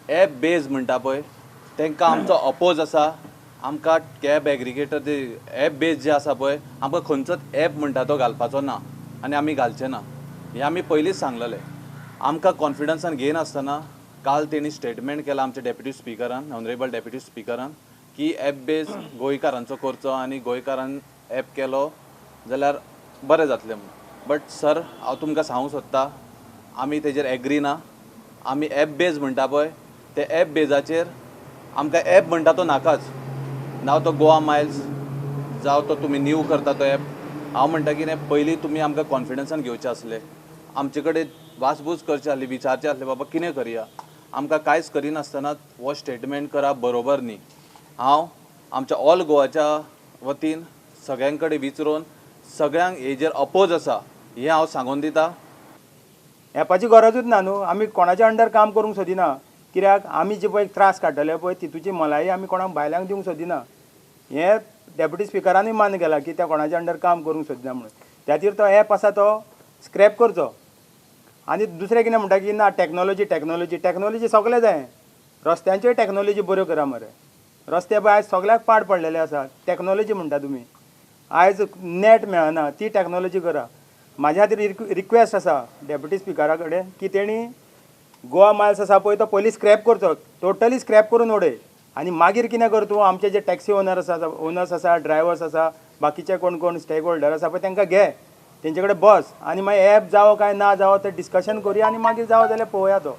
App बेज म्हणटा पळय तांकां आमचो अपोज आसा. आमकां कॅब एग्रिगेटर ते एप बेज जे आसा पळय आमकां खंयचोच एप म्हणटा तो घालपाचो ना आनी आमी घालचे ना हें आमी पयलींच सांगलेलें. आमकां कॉन्फिडन्सान घेयनासतना काल तेणी स्टेटमेंट केलां आमच्या डेप्युटी स्पिकरान, ऑनरेबल डेप्युटी स्पिकरान, की एप बेज गोंयकारांचो करचो आनी गोंयकारान एप केलो जाल्यार बरें जातलें म्हणून. बट सर हांव तुमकां सांगूंक सोदता आमी तेजेर एग्री ना. आमी एप बेज म्हणटा पळय ते एप बेजाचेर आमकां एप म्हणटा तो नाकाच, नाव तो गोवा मायल्स जावं तो तुमी न्यू करता तो एप. हांव म्हणटा कितें पयलीं तुमी आमकां कॉन्फिडन्सान घेवचें आसलें, आमचे कडेन वासबूस करची आसली, विचारचें आसलें बाबा कितें करया. आमकां कांयच करिनासतना हो स्टेटमेंट करप बरोबर न्ही. हांव आमच्या ऑल गोवाच्या वतीन सगळ्यां कडेन विचारून सगळ्यांक हेजेर अपोज आसा हें हांव सांगून दिता. एपाची गरजूच ना न्हू, आमी कोणाच्या अंडर काम करूंक सोदिना, कित्याक आमी जे पळय त्रास काडटले पळय तितूची मलाई आमी कोणाक भायल्यांक दिवंक सोदिना. हें डेप्युटी स्पिकरानूय मान्य केलां की त्या कोणाच्या अंडर काम करूंक सोदिना म्हणून. त्या खातीर तो एप आसा तो स्क्रॅप करचो. आनी दुसरें कितें म्हणटा की ना टॅक्नोलॉजी टॅक्नोलॉजी टॅक्नोलॉजी सगळें जाय, रस्त्यांच्योय टॅक्नोलॉजी बऱ्यो करा मरे. रस्ते पळय आयज सगळ्याक पाड पडलेले आसा, टॅक्नोलॉजी म्हणटा तुमी. आयज नॅट मेळना ती टॅक्नोलॉजी करा. म्हाज्या खातीर रिक्वेस्ट आसा डेप्युटी स्पिकरा कडेन की तेणी गोवा मायल्स आसा पळय तो पयलीं स्क्रॅप करचो, टोटली स्क्रॅप करून उडय आनी मागीर कितें कर तूं आमचे जे टॅक्सी ओनर आसा, ओनर्स आसा, ड्रायवर्स आसा, बाकीचे कोण कोण स्टेक होल्डर आसा पळय तांकां घे, तेंचे कडेन बस आनी मागीर एप जावो काय ना जावो तें डिस्कशन करुया आनी मागीर जावो जाल्यार पळोवया तो.